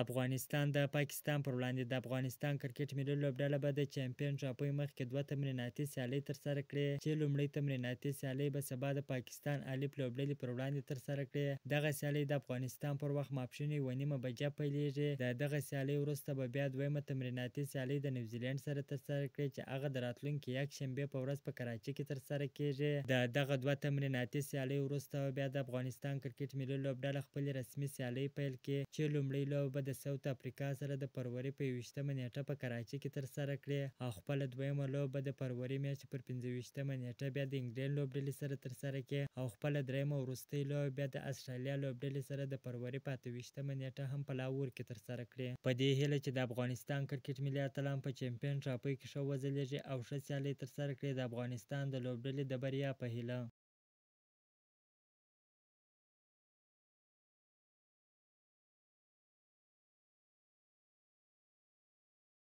افغانستان د پاکستان پر وړاندې د افغانستان کرکټ ملي لوبډله به د چمپین ټرافۍ مخکې دوه تمریناتي سیالۍ ترسره کړي، چې لومړۍ تمریناتي سیالۍ به سبا د پاکستان الف لوبډلې پر وړاندې ترسره کړي. دغه سیالۍ د افغانستان پر وخت ماپښین 1:30 بجه پیلیږي. د دغه سیالۍ وروسته به بیا دویمه تمریناتي سیالۍ د نیوزیلینډ سره ترسره کړي، چې هغه د راتلونکې یکشنبې په ورځ په کراچي کې ترسره کیږي. د دغه دوه تمریناتي سیالۍ وروسته به بیا د افغانستان کرکټ ملي لوبډله خپلې رسمي سیالۍ پیل کړي، چې لومړۍ لوبه به د ساوت افریقا سره د فروري په 21مه نیټه په کراچي کې ترسره کړي او خپله دویمه لوبه د فروري میاشتې پر 25مه نیټه بیا د انګلینډ لوبډلې سره ترسره کړي او خپله دریمه وروستۍ لوبه بیا د اسټرالیا لوبډلې سره د فروري په 28مه نیټه هم په لاهور کې ترسره کړي. په دې هیله چې د افغانستان کرکټ ملي اتلان په چمپین ټرافۍ کې ښه وځلیږي او ښه سیالۍ ترسره کړي، د افغانستان د لوبډلې د بریا په هیله.